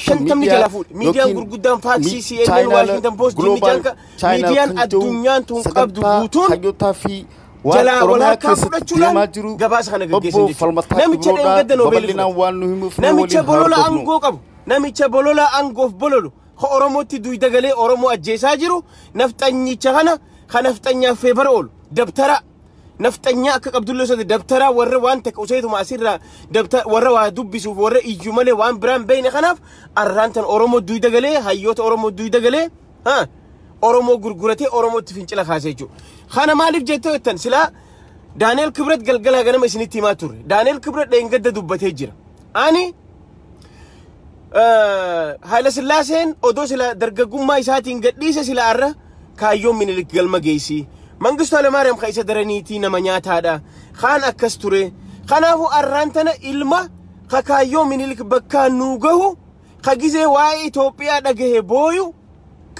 50 miidiyaa jalaa fuudhe. Miidiyaan yookiin gurguddaan Faaksii, CNN, chaayinaala Washington Post, Jimmy Global Janka, Chaayinaal miidiyaan kan jedhu addunyaan tun qabdu sagantaa guutuun hayyootaa fi waan jalaa wal Oromiyaa harkaa keessatti fudhachuudhaan deemaa jiru gabaasa kana gaggeessan obbo jechuudha. Falmataa Namicha Kibroodhaa dheengadda Noobeelii babal'inaan fudhate. waan nu himuuf nu Namicha waliin bolola hordofnu. aangoo qabu, namicha bolola aangoof bololu, ka Oromootti duyda galee Oromoo ajjeesaa jiru, nafxanyicha kana ka nafxanyaaf feebara oolu, dabtara nafxanyaa akka qabdullee osoo dabtaraa warra waan takka useetuma asirraa dabtara warra waa dubbisuuf warra iyyu malee waan biraan beekne. Kanaaf arraan tan Oromoo duyda galee, hayyoota Oromoo duyda galee, ha Oromoo gurguratee Oromootti fincila kaasee jechuudha. Kana maaliif jettee jettan, silaa Daaneel Kibret galgalaa ganama isinitti himaa turre. Daaneel Kibret dheengadda dubbatee jira. Ani Haayila Sillaaseen odoo sila dargaggummaa isaatiin gadhiise sila arra kaayyoon Minilik galma geessi. Mangistuu Hayilamaariyaam ka isa daraniitii nama nyaataadha. Kaan akkas ture. Kanaafuu arraan tana ilma ka kaayyoo Minilik bakkaan nuu gahu, ka gizee waa'ee Itoophiyaa dhagahe booyu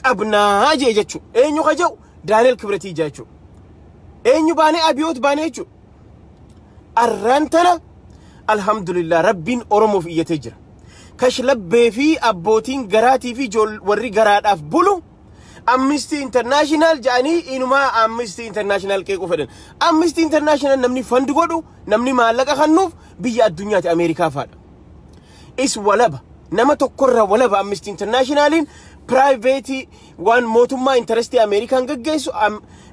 qabnaa jee jechuudha. Eenyu ka jedhu? Daaneel Kibretii jechuudha. Eenyu baanee? Abiyoot baanee jechuudha. Arraan tana alhamdulillah Rabbiin Oromoof iyyatee jira. Kashlabbee fi abbootiin garaatii fi warri garaadhaaf bulu Amnesty International jedhanii inumaa Amnesty International qeequu fedhan. Amnesty International namni fund godhu, namni maallaqa kennuuf biyya addunyaati, Ameerikaa fa'aadha. Is walaba, nama tokkorraa walaba. Amnesty Internationaliin private, waan mootummaa interestii Ameerikaan gaggeessu,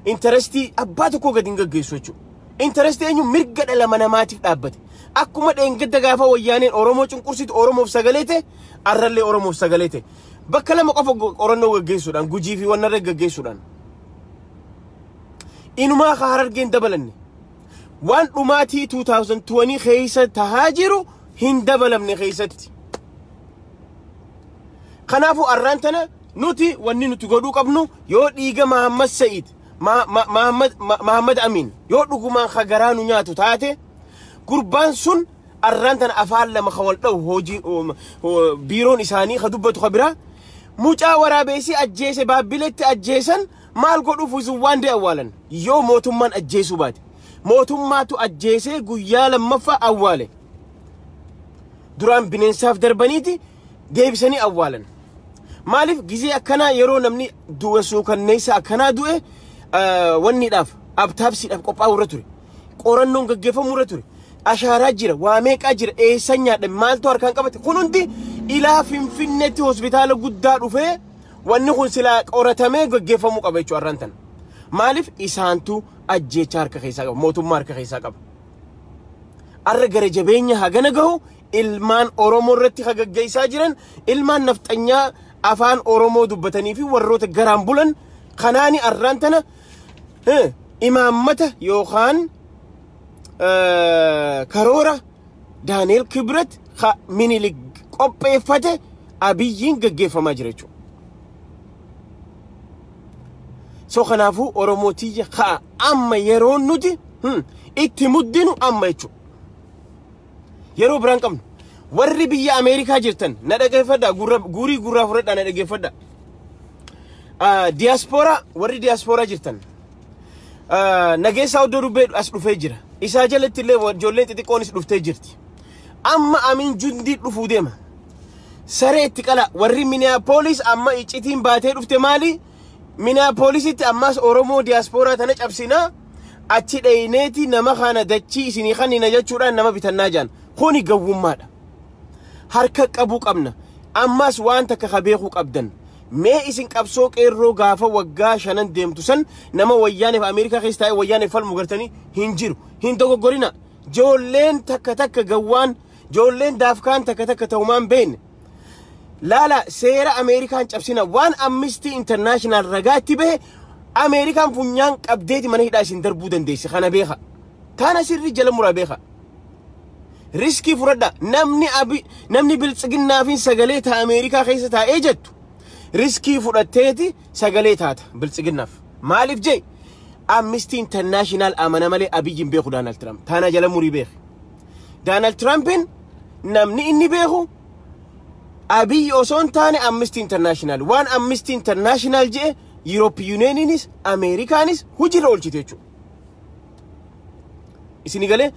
interestii abbaa tokkoo gadi hin gaggeessu jechuudha. Interestii eenyu? Mirga dhala namaatiif dhaabbate. Akkuma dheengadda gaafa wayyaaneen Oromoo cunqursitu Oromoof sagalee ta'e, arrallee Oromoof sagalee ta'e. Bakka lama qofa qorannoo gaggeessuudhaan, Gujii fi wannarra gaggeessuudhaan. Inumaa ka Harargeen dabalanne. Waan dhumaatii 2020 keessa tahaa jiru hin dabalamne keessatti. Kanaafuu arraan tana nuti wanni nuti godhuu qabnu, yoo dhiiga Mahammad Sa'id, Mahammad Amin yoo dhugumaan ka garaa nu nyaatu taate, gurbaan sun arraan tana afaan lama ka wal dha'u, hojii biiroon isaanii ka dubbatu ka biraa, mucaa waraabeessi ajjeese, Baabbiletti ajjeesan, maal godhuuf waan dee awwaalan? Yoo mootummaan ajjeesuu baate, mootummaatu ajjeesee guyyaa lammaffaa awwaale. Duraan bineensaaf darbaniiti deebisanii awwaalan. Maaliif gizee akkanaa yeroo namni du'e suukanneessa akkanaa du'e wanniidhaaf autopsydhaaf qophaa'u irra ture. Qorannoon gaggeeffamuu irra ture. Ashaaraa jira, waa meeqaa jira, eessa nyaadha, maaltu harkaan qabate? Kun hundi ilaa Finfinneetti hospitaala guddaa dhufee wanni kun silaa qoratamee gaggeeffamuu qaba jechuudha har'aan tana. Maaliif? Isaantu ajjeechaa harka keessaa qaba, mootummaa harka keessaa qaba. Arra gara jabeenya hagana gahu ilmaan Oromoo irratti ka gaggeessaa jiran ilmaan nafxanyaa afaan Oromoo dubbatanii fi warroota garaan bulan kanaani. Arraan tana imaammata yookaan karoora Daaneel Kibret ka Minilik qopheeffate Abiyyiin gaggeeffamaa jira jechuudha. So kanaafuu Oromoo tiyya, ka'a, amma yeroon nuti itti muddinu amma jechuudha. Yeroo biraan qabnu. Warri biyya Ameerikaa jirtan na dhageeffadha, guurii gurraa fudhadhaa, na dhageeffadha. Diyaaspooraa, warri diyaaspooraa jirtan. Nageessaa oddoo dubbee as dhufee jira. Isaa jalatti illee ijoolleen xixiqqoonis dhuftee jirti. Amma Amiin Jundii dhufuu deema. Saree itti qala. Warri Minneapolis amma iccitiin baatee dhufte maali? Minneapolisitti ammas Oromoo diyaaspooraa tana cabsinaa, achi dheyneeti nama kana dachii isinii kannina jechuudhaan nama bitannaa jaan. Kuni gawwummaadha. Harka qabuu qabna. Ammas waan takka ka beekuu qabdan. Mee isin qabsoo qeerroo gaafa waggaa 5 deemtu san nama wayyaaneef Ameerikaa keessa taa'ee wayyaaneef falmu gartanii hin jiru. Hin dogoggorina. Joolleen takka takka gawwaan, joolleen daafkaan takka takka ta'umaan beekne. Laala, seera Ameerikaan cabsina. Waan Amnesty International ragaatti bahe, Ameerikaan funyaan qabdeeti mana hidhaa isin darbuu dandeessi, kana beeka. Kana sirri jala muraa beeka. Riskii fudhadha. Namni abi namni biltsiginnaa fi sagalee ta'a Ameerikaa keessa taa'ee jettu riskii fudhatteeti sagalee taata biltsiginnaaf. Maaliif jee? Amnesty International amana malee Abiyyi hin beeku Doonaald Tiraamp. Taana jala murii beeki. Doonaald Tiraampiin namni inni beeku Abiyyi osoo hin taane Amnesty International. Waan Amnesty International jedhe Europe Unioninis Ameerikaanis hojiirra oolchite jechuudha. Isin galee?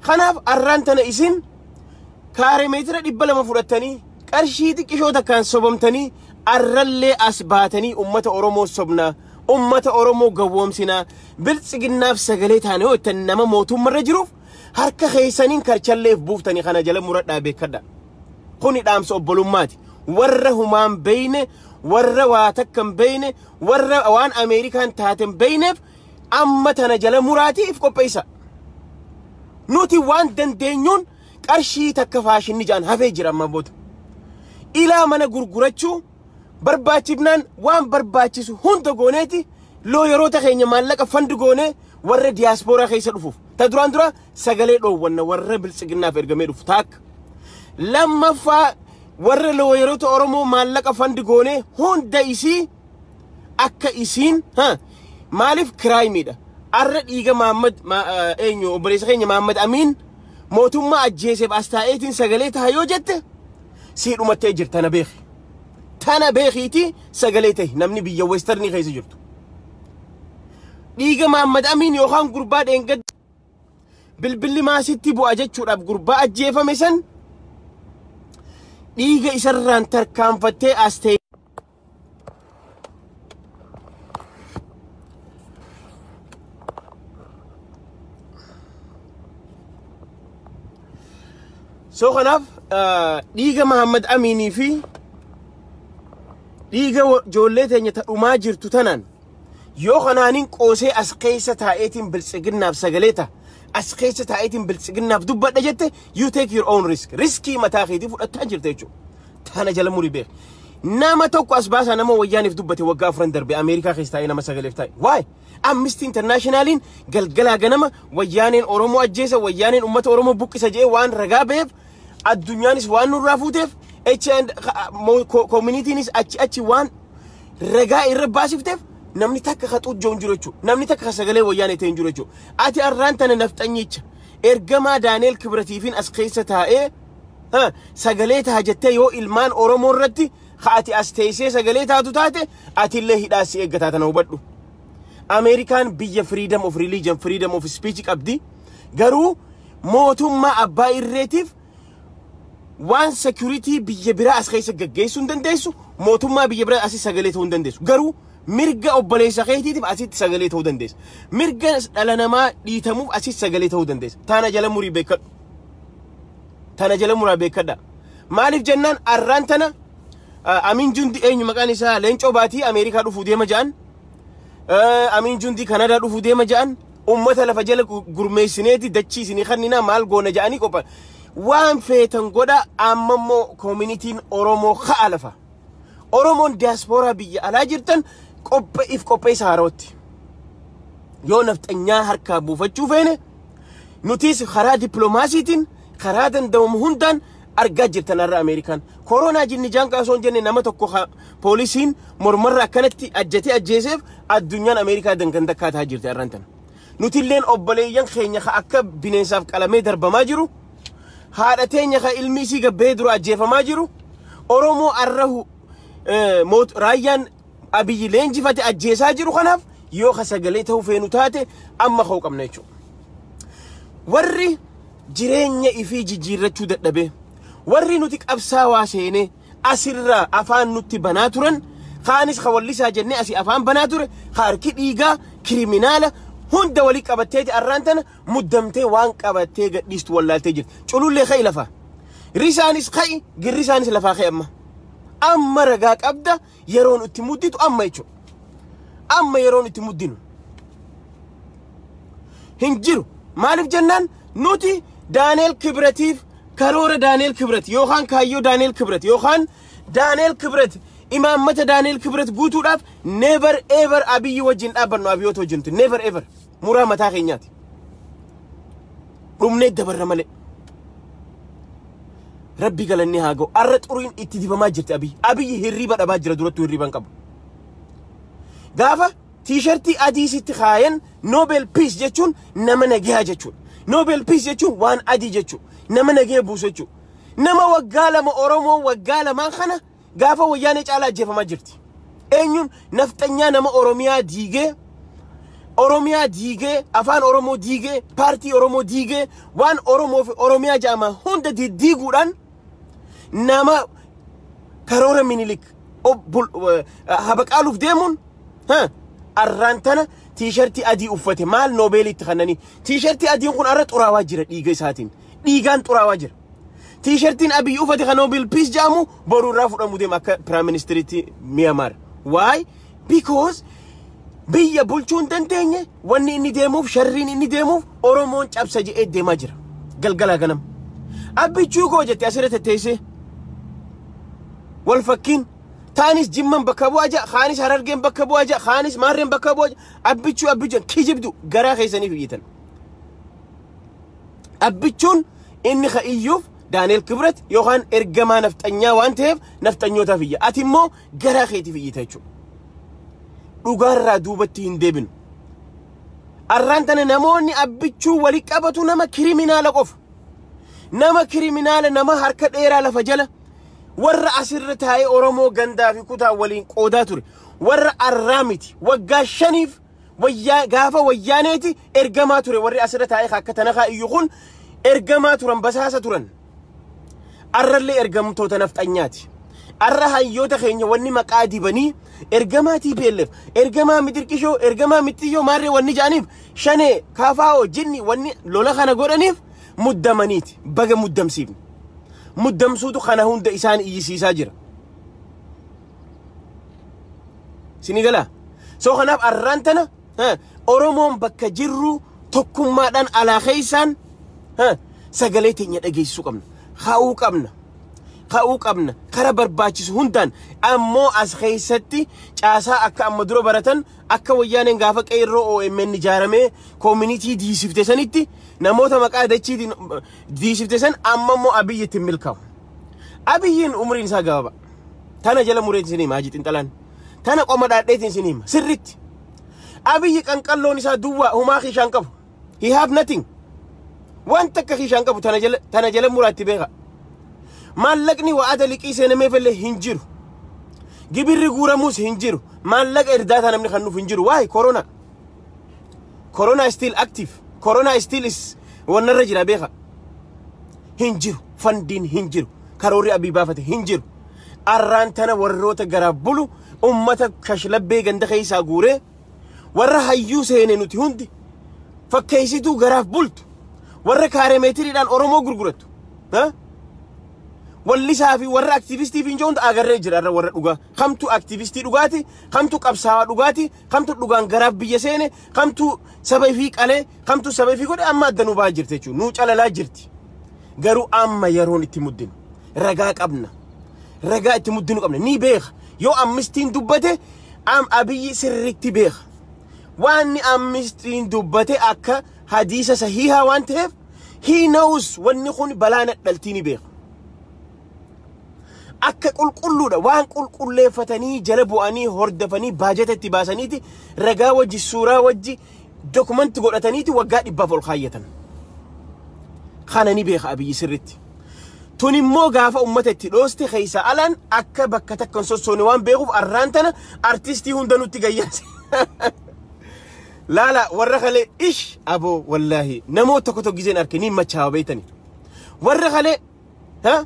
Kanaaf arraan tana isin kaaree meetira 200 fudhattanii Qarshii xiqqishoo takkaan sobamtanii arrallee as baatanii ummata Oromoo sobnaa, ummata Oromoo gawwoomsinaa, biltsiginnaaf sagalee taane yoo jettan nama mootummarra jiruuf harka keessaniin karchalleef buuftanii kana jala muradhaa beekadha. Kuni dhaamsa obbolummaati. Warra humaan beeyne, warra waa takka hin beeyne, warra waan Ameerikaan taate hin beeyneef amma tana jala muraatiif qopheessa. Nuti waan dandeenyuun qarshii takka faashinni jaan hafee jira amma booda. Ilaa mana gurgurachuu barbaachifnaan waan barbaachisu hunda gooneeti lawyeroota keenya maallaqa fund goonee warra diyaaspooraa keessa dhufuuf. Ta duraan dura sagalee dhoowwanna warra biltsiginnaaf ergamee dhufu taakka. Lammaffaa, warra lawyeroota Oromoo maallaqa fund goonee hunda isii akka isiin maaliif crimeiidha. Arra dhiiga Maammad eenyu, obboleessa keenya Maammad Amiin mootummaa ajjeeseef as taa'eetiin sagalee ta'a yoo jette sii dhumattee jirta, tana beeki. Tana beekiiti sagalee ta'e namni biyya westernii keessa jirtu. Dhiiga Maammad Amiin yookaan gurbaa dheengadda bilbilli maasitti bu'a jechuudhaaf gurbaa ajjeefame san dhiiga isarraan tarkaanfattee as ta'e. So kanaaf dhiiga Mahammad Amiinii fi dhiiga ijoollee teenya ta dhumaa jirtu tanaan yoo kanaaniin qoosee as keessa taa'eetiin biltsiginnaaf sagalee ta'a, as keessa taa'eetiin biltsiginnaaf dubbadha jette, you take your own risk. Riskii mataa keetii fudhattaa jirta jechuudha. Tana jala murii beek. Nama tokko as baasaa nama wayyaaniif dubbate waggaa 4 darbe Ameerikaa keessa taa'ee nama sagaleef taa'e. Waay! Amnesty Internationaliin galgalaa ganama wayyaaneen Oromoo ajjeesa, wayyaaneen uummata Oromoo buqqisa jedhee waan ragaa ba'eef, addunyaanis waan nurraa fuuteef, communityinis achi achi waan ragaa irra baasifteef, namni takka ka xujjoo hin jiru jechuudha. Namni takka ka sagalee wayyaanee ta'e hin jiru jechuudha. Ati arraan tana nafxanyicha ergamaa Daaneel Kibratiifin as keessa taa'ee sagalee ta'a jettee yoo ilmaan Oromoo irratti ka ati as teessee sagalee taatu taate, atillee hidhaa si eeggataa, tana hubadhu. Ameerikaan biyya freedom of religion, freedom of speech qabdi. Garuu mootummaa abbaa irreetiif waan security biyya biraa as keessa gaggeessuu hin dandeessu, mootummaa biyya biraa asii sagalee ta'uu hin dandeessu. Garuu mirga obboleessa keetiitiif asitti sagalee ta'uu dandeessa. Mirga dhala namaa dhiitamuuf asitti sagalee ta'uu dandeessa. Tana jala murii beekadhu. Tana jala muraa beekadha. Maaliif jennaan, arraan tana Amiin Jundi, eenyu maqaan isaa, Leencoo Baatii Ameerikaa dhufuu deema ja'an. Amiin Jundi Kanadaa dhufuu deema ja'an. Ummata lafa jala gurmeessineeti dachii isinii kanninaa maal goona ja'anii qopha. Waan feetan godha, amma immoo communityin Oromoo ka'a lafa. Oromoon diyaaspooraa biyya alaa jirtan qopheef qopheessa haarootti. Yoo nafxanyaa harkaa buufachuu feene, nutis karaa dippiloomaasiitiin karaa danda'amu hundaan argaa jirtan har'a Ameerikaan. Koronaa jinni jaan kaasoo hin jenne, nama tokko poolisiin mormarra akkanatti ajjatee ajjeeseef addunyaan Ameerikaa dangan takkaataa jirti har'aan tana. Nutilleen obboleeyyan keenya ka akka bineensaaf qalamee darbamaa jiru, haadha teenya ka ilmi isii gabbee dura ajjeefamaa jiru, Oromoo arrahu raayyaan Abiyyi leenjifate ajjeesaa jiru kanaaf yoo ka sagalee ta'uu feenu taate amma ka'uu qabna jechuudha. Warri jireenya ifii jijjiirrachuu dadhabee, warri nuti qabsaawaa seenee asirraa afaan nutti banaa turan, kaanis ka wallisaa jennee asii afaan banaa ture, ka harki dhiigaa criminala hunda walii qabatteeti arraan tana muddamtee waan qabattee gadhiistu wallaaltee jirti. Culullee ka'i lafaa. Risaanis ka'i, girrisaanis lafaa ka'i amma. Amma ragaa qabda, yeroon itti mudditu amma jechuudha. Amma yeroon itti muddinu hin jiru. Maaliif jennaan, nuti Daaneel Kibratiif karoora Daaneel Kibrat yookaan kaayyoo Daaneel Kibrat yookaan Daaneel Kibrat imaammata Daaneel Kibrat guutuudhaaf never ever Abiyyi wajjin dhaabbannu, Abiyyoota wajjin never ever muraa mataa keenyaati. Dhumnee dabarra malee. Rabbi galanni haa ga'u. Arra xuriin itti dibamaa jirti Abiyyi. Abiyyi hirriiba dhabaa jira, durattuu hirriiba hin qabu. Gaafa T-shirtii adii sitti kaayan, Nobel Peace jechuun nama nagayaa jechuudha. Nobel Peace jechuun waan adii jechuudha. Nama nagaya buusu jechuudha. Nama waggaa 2 Oromoo waggaa lamaan kana gaafa wayyaanee caalaa ajjeefamaa jirti. Eenyuun? Nafxanyaa nama Oromiyaa diigee, Oromiyaa diigee, afaan Oromoo diigee, paartii Oromoo diigee, waan Oromoo fi Oromiyaa jedhama hunda diddiiguudhaan nama Karoora Minilik habaqaaluuf deemuun arraan tana tiishartii adii uffate maal noobeelitti kannanii. Tiishartii adiin kun arra xuraawaa jira dhiiga isaatiin. Dhiigaan xuraawaa jira. Tiishartiin Abiy uffate kan Nobel Peace jedhamu boruu irraa fudhamuu deema akka prime ministeriitti Myanmar. Why? Because biyya bulchuu hin dandeenye. Wanni inni deemuuf, sharriin inni deemuuf, Oromoon cabsa jedhee deemaa jira. Galgalaa ganam. Abbichuu koo jette asirra tetteessee. Wal fakkiin taanis Jimman bakka bu'aa jira, kaanis Harargeen bakka bu'aa jira, kaanis Maarreen bakka bu'aa jira. Abbichuu abbichuun kijibdu garaa keessaniif iyyitan. Abbichuun inni ka iyyuuf Daani'el Kibret yookaan ergamaa nafxanyaa waan ta'eef nafxanyootaaf iyya. Ati immoo garaa keetiif iyyita jechuudha. Dhugaarraa duubatti hin deebinu. Arraan tana namoonni Abbichuu wali qabatu nama kiriminaala qofa. Nama kiriminaala, nama harka dheeraa lafa jala warra asirra taa'ee Oromoo gandaa fi kutaa waliin qoodaa ture. Warra arraa miti, waggaa 5f wayyaa gaafa Wayyaaneeti ergamaa ture. Warri asirra taa'ee akka tanakaa iyyu kun ergamaa turan, basaasa turan. Arrallee ergamtoota nafxanyaati. Arra hayyoota keenya wanni maqaa dibanii ergamaa TPLF, ergamaa Midirqishoo, ergamaa Mixiyyoo, maarree wanni ja'aniif, Shanee, Kaafaa'oo, Jinni wanni lola kana godhaniif muddamaniiti. Baga muddamsiifne. Muddamsuutu kana hunda isaan iyyisiisaa jira. Sini galaa? So kanaaf arraan tana Oromoon bakka jirru tokkummaadhaan alaa keessaan sagalee teenya dhageessisuu qabna. Ka'uu qabna. Ka'uu qabna. Kara barbaachisu hundaan ammoo as keessatti caasaa akka amma dura baratan, akka Wayyaaneen gaafa qeerroo OMN ijaaramee community diisifte sanitti namoota maqaa dachiitiin diisifte san amma immoo Abiyyi ittiin milkaa'u. Abiyyiin umriin isaa gabaabaa. Tana jala mureetiin isin hima, Hajii Xinxalaan. Tana qoma dhaadheetiin isin hima sirritti. Abiyyi qanqalloon isaa duwwaa, humaa kiishaan qabu. He have nothing. Waan takka kiishaan qabu, tana jala muraatti beeka. Maallaqni wa'ada liqii seenameef illee hin jiru. Gibirri guuramuus hin jiru. Maallaqa irdaataa namni kan nuuf hin jiru. Waa'ee corona. Corona still active. Corona still is wannarra jira beeka. Hin jiru. Fundiin hin jiru. Karoorri Abii baafate hin jiru. Arraan tana warroota garaaf bulu, ummata kashlabbee ganda keessaa guuree warra hayyuu seene nuti hundi fakkeessituu garaaf bultu, warra kaaremeetiriidhaan Oromoo gurgurattu. Wallisaa fi warra aktivistii fi hunda agarree jira. Irra warra dhugaa kamtu aktivistii dhugaati, kamtu qabsaawaa dhugaati, kamtu dhugaan garaaf biyya seene, kamtu saba ifii qalee, kamtu saba ifii godhe, amma adda nu ba'aa jirti jechuudha. Nuu calalaa jirti. Garuu amma yeroon itti muddinu ragaa qabna. Ragaa itti muddinu qabna. Ni beeka. Yoo Amnestiin dubbate am Abiyyi sirriitti beeka. Waanni Amnestiin dubbate akka hadiisa sahiihaa waan ta'eef, he knows, wanni kun balaa nadhaltii ni beeka. Akka qulqulluudha waan qulqulleeffatanii jala bu'anii hordofanii baajata itti baasaniiti, ragaa wajji, suuraa wajji, dokumanti godhataniiti waggaa 100f ol kaayyatan. Kana ni beeka Abiyyi sirritti. Tun immoo gaafa ummata itti dhooste keessa alaan akka bakka takka hin sossoone waan beekuuf arraan tana artistii hunda nutti gayyaase. Laala warra kalee ish aboo, wallaahi namoota tokko tokko gizeen arke ni machaawa beeytani. Warra kalee ha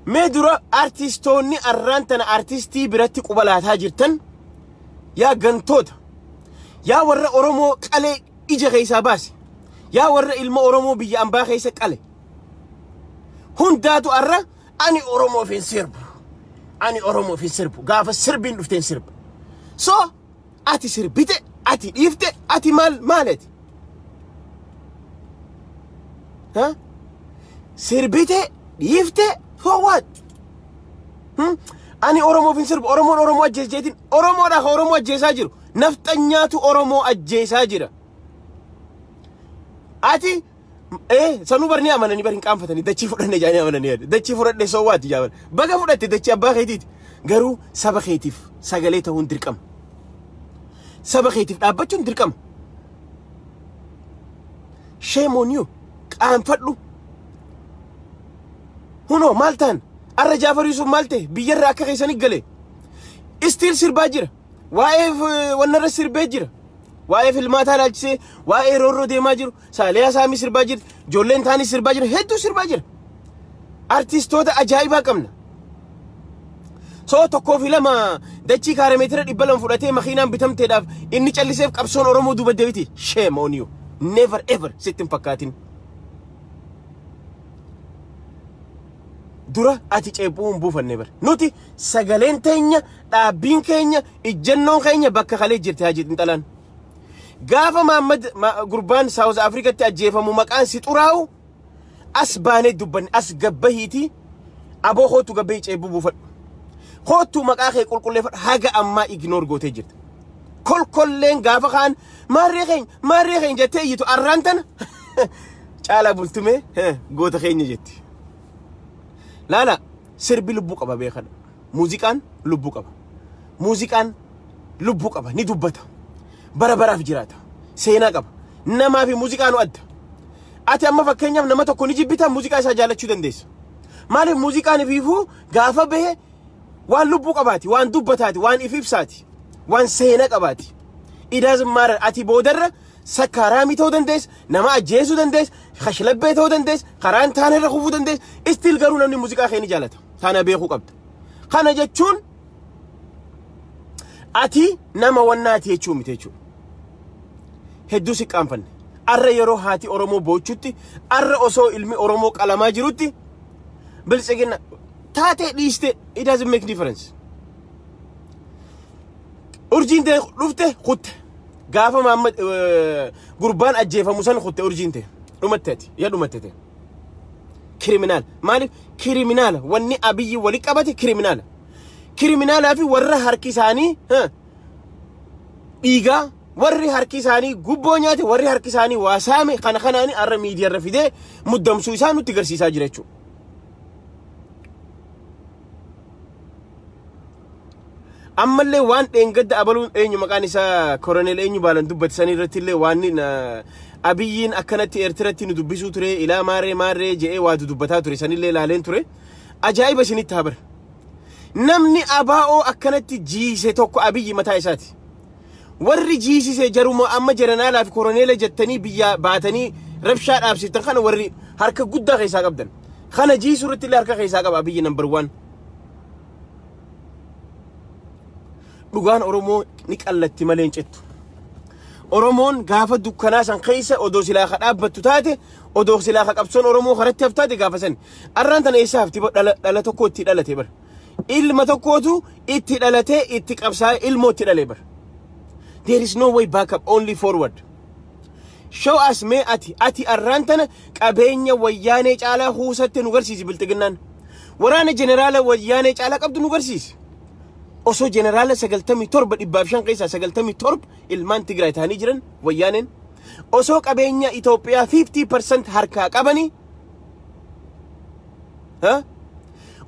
mee dura artistoonni arraan tana artistii biratti quba laataa jirtan, yaa gantoota, yaa warra Oromoo qalee ija keessaa baase, yaa warra ilma Oromoo biyya ambaa keessa qale hundaatu arra ani Oromoof hin sirbu, ani Oromoof hin sirbu, gaafa sirbiin dhufteen sirba. So ati sirbite, ati dhiifte, ati maal maaleti ha sirbite dhiifte, for what? Hmm? Ani Oromoof hin sirbu, Oromoon Oromoo ajjeeseetiin Oromoodhaa ka Oromoo ajjeesaa jiru. Nafxanyaatu Oromoo ajjeesaa jira. Ati sanuu barni amananii bar hin qaanfatanii dachii fudhanne jaanii amananii yaadu. Dachii fudhadhe, so what jaaban. Baga fudhatte, dachii abbaa keetiiti. Garuu saba keetiif sagalee ta'uun dirqama. Saba keetiif dhaabbachuun dirqama. Shame on you. Qaanfadhu. Hunoo maal ta'an? Arra Jaafar Yusuf maal ta'e? Biyyarra akka keessanii gale. Still sirbaa jira. Waa'ee wannarra sirbee jira. Waa'ee filmaataa ilaalchisee, waa'ee roorroo deemaa jiru. Saaliyaa Saamii sirbaa jira. Ijoolleen taanis sirbaa jira. Hedduu sirbaa jira. Artistoota ajaa'ibaa qabna. Soo tokkoo fi lama dachii kaare meetira 200 fudhatee makiinaan bitamteedhaaf inni calliseef qabsoon Oromoo duuba deebiti. Shame on you. Never ever sitti hin fakkaatin. Dura ati ceephuu hin buufanne bara. Nuti sagaleen teenya, dhaabbiin keenya, ijjannoon keenya bakka kalee jirti Haajii Xinxalaan. Gaafa Mahammad gurbaan Saawuz Afrikatti ajjeefamu maqaan si xuraa'u as baanee dubbanne as gabbahiiti aboo kootu gabbahii ceebbuu buufadhu. Kootu maqaa kee qulqulleeffadhu haga ammaa ignore gootee jirta. Kolkolleen gaafa kaan maarree keenya jettee iyyitu arraan tana caalaa bultumee goota keenya jetti. Laala sirbi lubbuu qaba beekadha. Muuziqaan lubbuu qaba. Muuziqaan lubbuu qaba ni dubbata. Bara baraaf jiraata. Seenaa qaba. Namaa fi muuziqaan adda. Ati amma fakkeenyaaf nama tokko ni jibbita muuziqaa isaa jaalachuu dandeessa. Maaliif muuziqaan ifiifuu gaafa bahe waan lubbuu qabaati, waan dubbataati, waan if ibsaati, waan seenaa qabaati. It doesn't matter. Ati boodarra sakkaraamii ta'uu dandeessa, nama ajjeesuu dandeessa, kashlabbee ta'uu dandeessa, karaa hin taane irra kufuu dandeessa. Still garuu namni muuziqaa kee ni jaalata. Tana beekuu qabda. Kana jechuun ati nama wannaati jechuu miti jechuudha. Hedduu si qaanfanne. Arra yeroo haati Oromoo boochutti, arra osoo ilmi Oromoo qalamaa jirutti biltsiginna taatee dhiiste, it doesn't make difference. Urjiin ta'e dhufte kutte. Gaafa Mahammad gurbaan ajjeefamu san kutte urjiin ta'e. Dhumatte ati. Yaa dhumatte ta'e. Criminal. Maaliif? Criminal. Wanni Abiyyi wali qabate criminal. Criminalaa fi warra harki isaanii dhiigaa, warri harki isaanii gubboo nyaate, warri harki isaanii waa saame kana kanaani arra miidiyaarra fidee muddamsuu isaa nutti garsiisaa jira jechuudha. Ammallee waan dheengadda abaluun eenyu maqaan isaa koroneel eenyu baalan dubbate san irratti illee waan Abiyyiin akkanatti Eertiratti nu dubbisuu ture ilaa maarree maarree je'ee waa dubbataa ture sanillee ilaaleen ture. Ajaa'iba isinitti haa bara. Namni abaa'oo akkanatti jiise tokko Abiyyi mataa isaati. Warri jiisise jaruma amma jeneraalaa fi koroneela jettanii biyya baatanii rabshaa dhaabsiftan kana warri harka guddaa keessaa qabdan. Kana jiisuu irratti illee harka keessaa qaba Abiyyi number 1. Dhugaan Oromoo ni qallatti malee hin cittu. Oromoon gaafa dukkanaa san keessa odoo silaa ka dhaabbattu taate, odoo silaa ka qabsoon Oromoo karatti haftaate gaafa san. Arraan tana eessa hafti dhala tokko itti dhalate bara. Ilma tokkootu itti dhalatee itti qabsaa'ee ilmoo itti dhale bara. There is no way back up, only forward. Show us mee ati arraan tana qabeenya wayyaanee caalaa huusatte nu garsiisi bilxiginnaan. Waraana jeneraala wayyaanee caalaa qabdu nu garsiisi. Osoo jeneraala 97 105 keessaa 97 ilmaan Tigraay ta'anii jiran wayyaaneen. Osoo qabeenya Itoophiyaa 50% harkaa qabanii.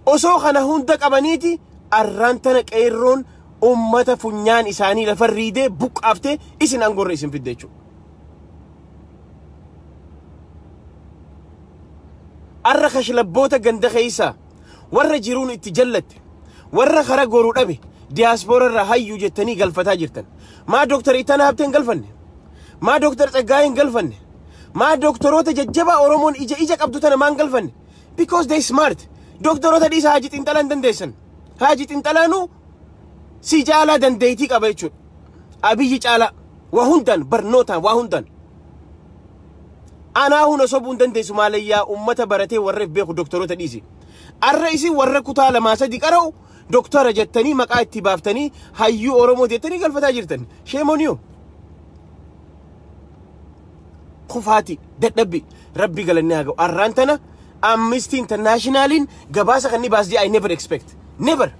Osoo kana hunda qabaniiti arraan tana qeerroon ummata funyaan isaanii lafa riidee buqqaaftee isin aangorra isin fidde jechuudha. Arra kashlabboota ganda keessaa warra jiruun itti jallatte warra kara goruu dhabe diyaaspoora irraa hayyuu jettanii galfataa jirtan. Maa Dooktar Ittaanaa Habtee hin galfanne? Maa Dooktar Tsaggaayee hin galfanne? Maa dooktoroota jajjabaa Oromoon ija ija qabdu tana maan galfanne? Because they smart. Dooktoroota dhiisa Haajii Xinxalaa hin dandeessan. Haajii Xinxalaanuu si caalaa dandeettii qaba jechuudha. Abiyyi caalaa waa hundaan barnootaan waa hundaan. Anaa huna sobuu hin dandeessu maalayyaa uummata baratee warra beeku dooktoroota dhiisi. Arra isin warra kutaa 2 3 qara'u dooktara jettanii maqaa itti baaftanii hayyuu Oromoo jettanii galfataa jirtan. Shame on you. Kufaati dadhabbi rabbi galannee haa ga'u. Arraan tana Amnesty Internationaliin gabaasa kan ni baasdee I never expect. Never.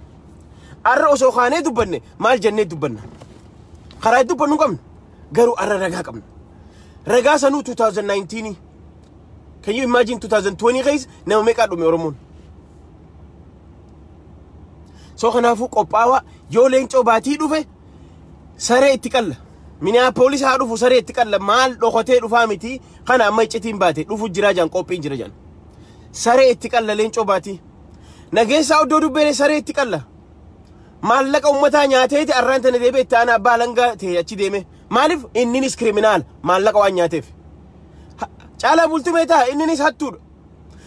Arra osoo kaanee dubbanne maal jennee dubbanna? Karaa dubbannu qabna. Garuu arra ragaa qabna. Ragaa sanuu 2019. Can you imagine 2020 keessa nama meeqaa dhume Oromoon? So kanaafuu qophaawaa yoo leencoo baatii dhufe saree itti qalla. Minneapolis haa dhufu saree itti qalla maal dhokatee dhufaa miti kana amma iccitiin baate dhufu jiraa jaan qophiin jira jaan. Saree itti qalla leencoo baatii. Nageessaa oddoo dubbeere saree itti qalla. Maallaqa uummataa nyaateeti arraan tana deebee itti aanaa abbaa alangaa ta'e achi deeme. Maaliif inninis criminal maallaqa waan nyaateef. Caalaa bultumee ta'a inninis hattuudha.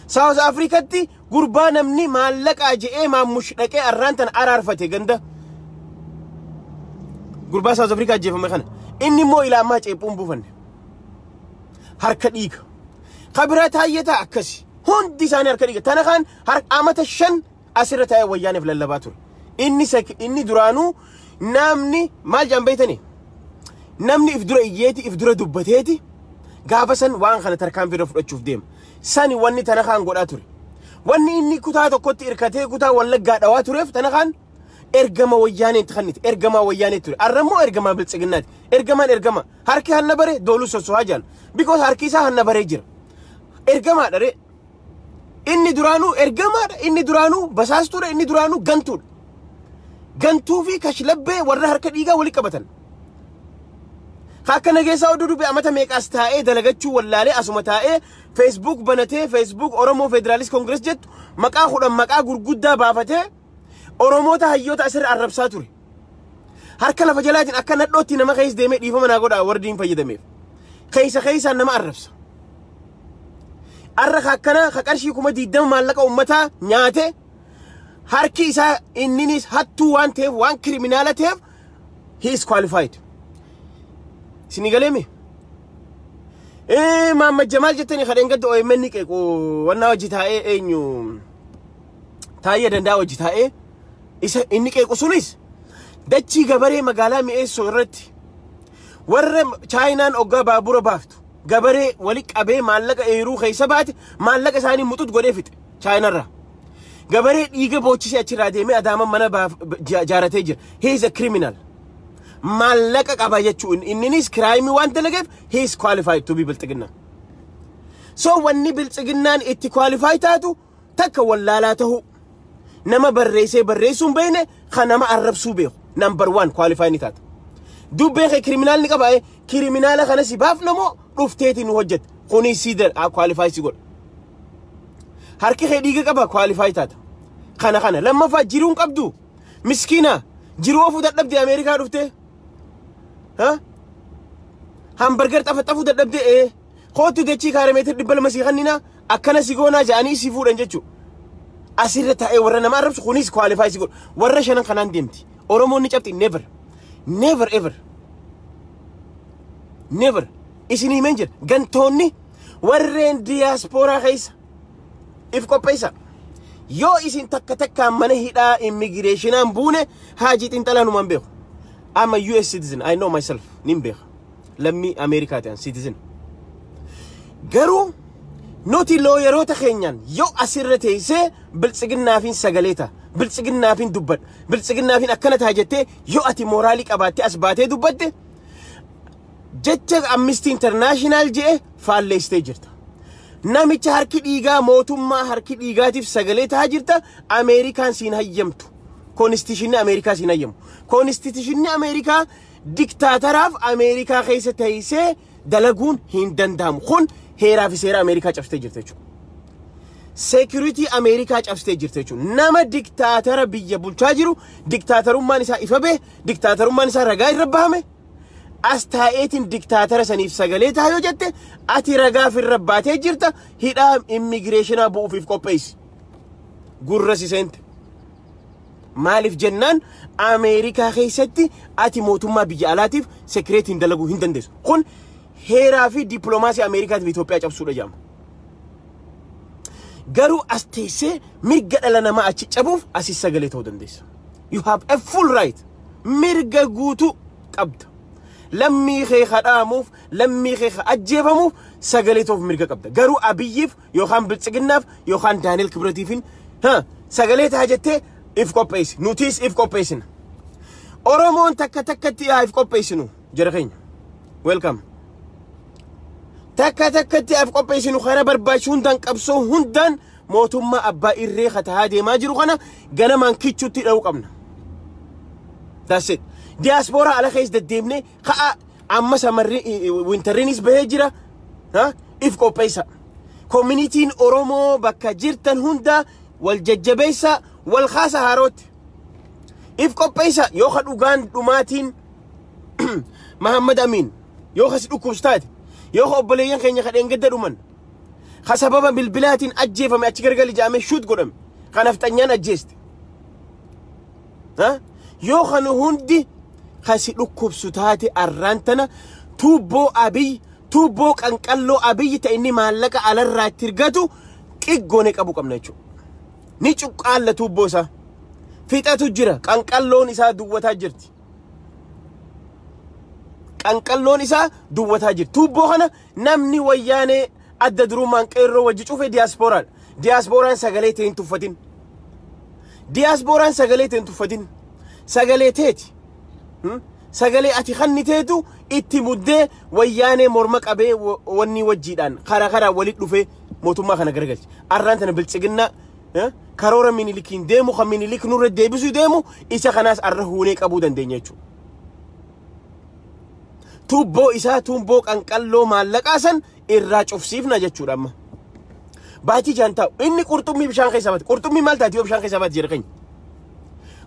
South Africatti gurbaa namni maallaqaa je'ee Maammush dhaqee arraan tana araarfate, ganda gurbaa South Africa ajjeefame kana. Inni immoo ilaa ammaa ceephuun buufanne. Harka dhiiga. Kabiraa Taayyataa akkasi. Hundi isaanii harka dhiiga. Tana kaan amata 5 asirra taa'ee Wayyaaneef lallabaa ture. Inni duraanuu namni maal jedhan beektanii? Namni if dura iyyeeti, if dura dubbateeti, gaafa san waan kana tarkaanfii irra fudhachuuf deema. Sani wanni tana kaan godhaa ture. Wanni inni kutaa tokkotti hirkatee kutaa Wallaggaa dhawaa tureef, tana kaan ergama Wayyaaneetti kannite, ergamaa Wayyaanee ture. Arrammoo ergamaa Biltsiginnaati. Ergamaan ergama. Harki hanna bare dooluu sossohaa jiran. Because harki isaa hanna baree jira. Ergamaadha ree. Inni duraanuu ergamaadha. Inni duraanuu basaastuudha. Inni duraanuu gantuudha. Gantuu fi kashlabbee warra harka dhiigaa walii qabatan. Akka nageessaa oduu dubbe amata meeqaas taa'ee dalagachuu wallaalee, asuma taa'ee Facebook banatee, Facebook Oromoo Federalist Congress jettu maqaa 10 maqaa gurguddaa baafatee Oromoota hayyoota asirra arrabsaa ture. Harka lafa jalaatiin akka nadhootti nama keessa deemee, dhiifama naa godhaa wardiin fayyadameef. Keessa keessaan nama arrabsa. Arra akkana ka qarshii 20,000 maallaqa uummataa nyaate, harki isaa inninis hattuu waan ta'eef, waan criminal ta'eef, he is qualified. Isinii galeemi? Maammed Jamaal jettanii kadheen gadda OMN qeequ wannaa hojii taa'ee, eenyu, Taa'ee Danda'a hojii taa'ee isa inni qeequ sunis dachii gabaree magaalaa Mi'eessoo irratti warra Chaayinaan oggaa baabura baaftu gabaree wali qabee maallaqa eeruu keessa baate, maallaqa isaanii muxut godhee fixe Chaayinarraa. Gabaree dhiiga boochisee achirraa deemee Adaama mana jaaratee jira. He is a criminal. Maallaqa qaba jechuun inninis crime waan dalageef, he is qualified to be Bilxiginnaa. So wanni Bilxiginnaan itti qualify taatu takka wallaalaa tahuu, nama barreessee barreessuu hin beekne kan nama arrabsuu beeku, number one qualify ni taata. Dubbeen kee criminal ni qaba, criminal kana si baafna moo dhufteeti nu hojjette, kuni si qualify si godha. Harki kee dhiiga qaba, qualify taata. Kana kana lammaffaa jiruun qabdu, miskiina jiruu ofuu dadhabde, Ameerikaa dhuftee. Hamburger xafaxafuu dadhabde, kootu dachii kaare meetira 200 sii kannina, akkana si goonaa jedhanii si fuudhan jechuudha. Asirra taa'ee warra nama arrabsu kunis qualify si godhu. Warra shanan kanaan deemti. Oromoon ni cabxi, never. Never ever. Never. Isin himeen jira. Gantoonni warreen diyaaspooraa keessa if qopheessa. Yoo isin takka takkaan mana hidhaa immigireeshinaan buune, Haajii Xinxalaa numaan beeku. I'm a US citizen. I know myself. Nin beeka. Lammii Ameerikaa ta'an, citizen. Garuu nuti lawyeroota keenyaan yoo asirra teessee Biltsiginnaafin sagalee ta'a, Biltsiginnaafin dubbadha, Biltsiginnaafin akkana ta'a jettee, yoo ati moral qabaattee as baatee dubbatte, jecha Amnesty International je'e faalleessitee jirta. Namicha harki dhiigaa, mootummaa harki dhiigaatiif sagalee ta'a jirta. Ameerikaan siin hayyamtu. Constitutionni Ameerikaa siin hayyamu. Constitutionni Ameerikaa diktaataraaf Ameerikaa keessa teessee dalaguun hin danda'amu. Kun heeraa fi seera Ameerikaa cabsitee jirta jechuudha. Security Ameerikaa cabsitee jirta jechuudha. Nama diktaatara biyya bulchaa jiru, diktaatarummaan isaa ifa bahe, diktaatarummaan isaa ragaa irra bahame, as taa'eetiin diktaatara saniif sagalee ta'a yoo jette, ati ragaa irra baatee jirta, hidhaa immigireeshinaa bu'uufiif qopheessi. Gurra si seente. Maaliif jennaan, Ameerikaa keessatti ati mootummaa biyya alaatiif secretiin dalaguu hin dandeessu. Kun heeraa fi dippiloomaasii Ameerikaatiif Itoophiyaa cabsuudha jedhama. Garuu as teessee mirga dhala namaa achi cabuuf asis sagalee ta'uu dandeessa. You have a full right. Mirga guutuu qabda. Lammii kee kadhaamuuf, lammii kee ajjeefamuuf sagalee ta'uuf mirga qabda. Garuu Abiyyiif yookaan Biltsiginnaaf yookaan Daani'el Kibratiifin sagalee ta'a jettee if qopheessi. Nutis if qopheessina. Oromoon takka takkatti haa if qopheessinu jara keenya. Welcome. Takka takkatti if qopheessinu, karaa barbaachisu hundaan, qabsoo hundaan, mootummaa abbaa irree kataa deemaa jiru kana ganamaan kichuutti dha'uu qabna. That's it. Diyaaspoora ala keessa deddeemnee ka'a, amma summerri winterriinis bahee jira. If qopheessa. Communityn Oromoo bakka jirtan hunda wal jajjabeessa, wal kaasa haarootti. If qopheessa. Yoo ka dhugaan dhumaatiin Mahammad Amin yoo kasi dhukkubstaate, yoo ka obboleeyyan keenya kadheen gadda dhuman Ka sababa bilbilaatiin ajjeefame achi gargali jaamee shoot godhame. Ka nafxanyaan ajjeeste. Yoo kana hundi kasi dhukkubsu taate arraan tana tuubboo Abiy, tuubboo qanqalloo Abiy ta'e inni maallaqa alarraa itti ergatu qiggoone qabu qabna jechuudha. Ni cuqqaalla tuubboo isaa. Fixatu jira. Qanqalloon isaa duwwataa jirti. Qanqalloon isaa duwwataa jirti. Tuubboo kana namni wayyaanee adda durummaan qeerroo wajji cufe diyaaspooraadha. Diyaaspooraan sagalee ta'e hin tuffatin. Diyaaspooraan sagalee ta'e hin tuffatin. Sagalee teeti. Sagalee ati kanniteetu itti muddee wayyaanee morma qabee wanni wajjiidhaan karaa karaa walitti dhufee mootummaa kana garagalche. Arraan tana biltsiginnaa karoora Minilikiin deemu kan Minilik nurra deebisuu deemu isa kanaas arra huunee qabuu dandeenya jechuudha. Tuubboo isaa tuubboo qanqalloo maallaqaa san irraa cufsiifna jechuudha amma. Baatii jaan taa'u inni qurxummii bishaan keessaa baate. Qurxummii maal taati yoo bishaan keessaa baate jedha keenya.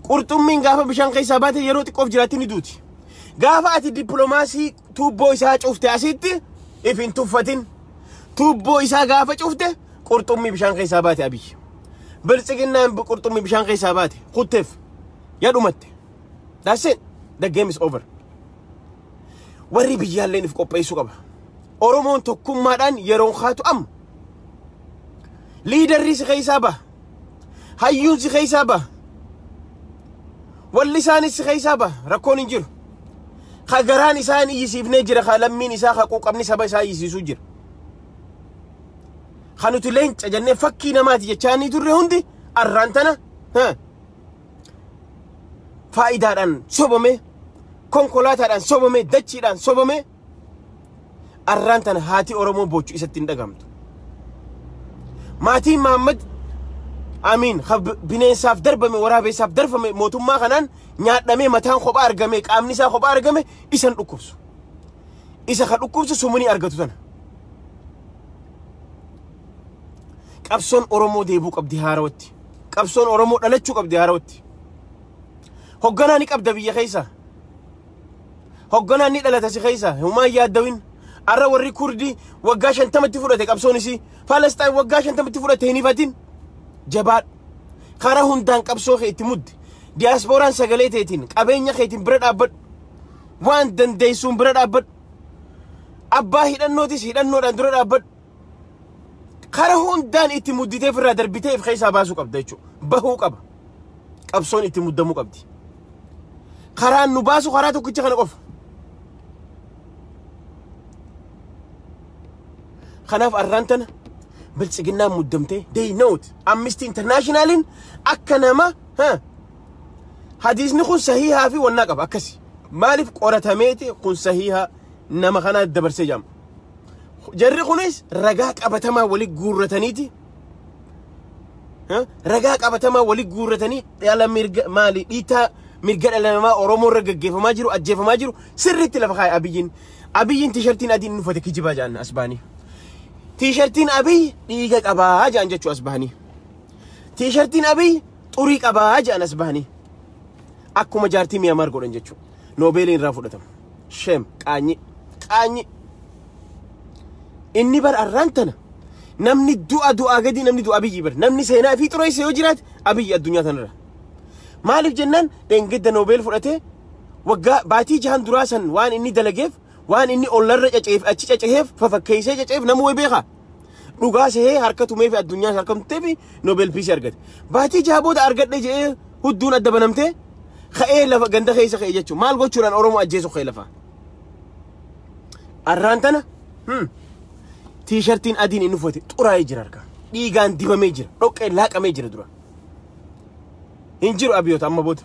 Qurxummiin gaafa bishaan keessaa baate yeroo xiqqoof jiraatti ni duuti. Gaafa ati dippiloomaasii tuubboo isaa cufte asitti if hin tuffatin. Tuubboo isaa gaafa cufte qurxummii bishaan keessaa baate Abiyyi. Biltsiginnaan qurxummii bishaan keessaa baate kutteef yaa dhumatte. That's it. The game is over. Warri biyyaalleen if qopheessuu qaba. Oromoon tokkummaadhaan yeroon kaatu amma. Liidarri si keessaa baha. Hayyuun si keessaa baha. Walli isaanis si keessaa baha. Rakkoon hin jiru. Ka garaan isaan iyyisiifnee jira. Ka lammiin isaa ka quuqamni saba isaa iyyisiisuu jira. Ka nuti leenca jennee fakkii namaati jechaa ni turre hundi arraan tana faayidaadhaan sobame, konkolaataadhaan sobame, dachiidhaan sobame arraan tana haati Oromoo boochu isatti hin dhagamtu. Maatiin Mahammad Amiin bineensaaf darbame, waraabeessaaf darbame mootummaa kanaan nyaadhamee mataan kophaa argame, qaamni isaa kophaa argame isan dhukkubsu. Isa ka dhukkubsu sumuni argatu tana. Qabsoon Oromoo deebuu qabdi haarawatti. Qabsoon Oromoo dhalachuu qabdi haarawatti. Hogganaa ni qabda biyya keessa. Hogganaan ni dhalata si keessa. Humaa yaaddawin. Arra warri Kurdii waggaa 50tti fudhate qabsoon isii. Falasxaan waggaa 50tti fudhate hin ifatin. Jabaadhu. Karaa hundaan qabsoo kee itti muddi. Diyaaspooraan sagalee teetiin qabeenya keetiin bira dhaabbadhu. Waan dandeessuun bira dhaabbadhu. Abbaa hidhannootis hidhannoodhaan dura dhaabbadhu. Karaa hundaan itti mudditee ofirraa darbitee if keessaa baasuu qabda jechuudha. Bahuu qaba. Qabsoon itti muddamuu qabdi. Karaan nu baasu karaa tokkicha kana qofa. Kanaaf arraan tana biltsiginnaan muddamtee they know it. Amnesty Internationaliin akka nama hadiisni kun sahiihaa fi wannaa qaba akkasi. Maaliif qoratameeti kun sahiihaa nama kanaa dabarsee jaama. Jarri kunis ragaa qabatamaa walii guurrataniiti. Ragaa qabatamaa walii guurratanii dhala mirga maali dhiitaa mirga dhala namaa Oromoo irra gaggeeffamaa jiru ajjeefamaa jiru sirriitti lafa kaa'e Abiyyiin. Abiyyiin tiishartiin adiin inni uffate kijibaa jedhan as bahanii. Tiishartiin Abiy dhiiga qabaa jedhan jechuu as bahanii. Tiishartiin Abiy xurii qabaa jedhan as bahanii. Akkuma jaartii Miyamaar godhan jechuudha. Noobeeliin irraa fudhatama. Sheem qaanyi qaanyi. Inni bar arraan tana namni du'a du'aa gadi namni du'a Abiyyi bar namni seenaa fi xureesse yoo jiraate Abiyyi addunyaa tanarra. Maaliif jennaan dheengadda Noobeel fudhatee waggaa baatii jahan duraa san waan inni dalageef waan inni ollarra caceef achi caceheef fafakkeessee caceef nama way beekaa. Dhugaa sehee harka tumee fi addunyaa harka tumtee fi Noobeel piisii argate. Baatii jaha booda argadhe jedhee hudduun adda banamtee ka'ee lafa ganda keessa ka'e jechuudha. Maal gochuudhaan Oromoo ajjeesu ka'e lafa. Arraan tana tiishartiin adiin inni uffate xuraa'ee jira harka. Dhiigaan dibamee jira. Dhoqqee laaqamee jira dura. Hin jiru Abiyoot amma booda.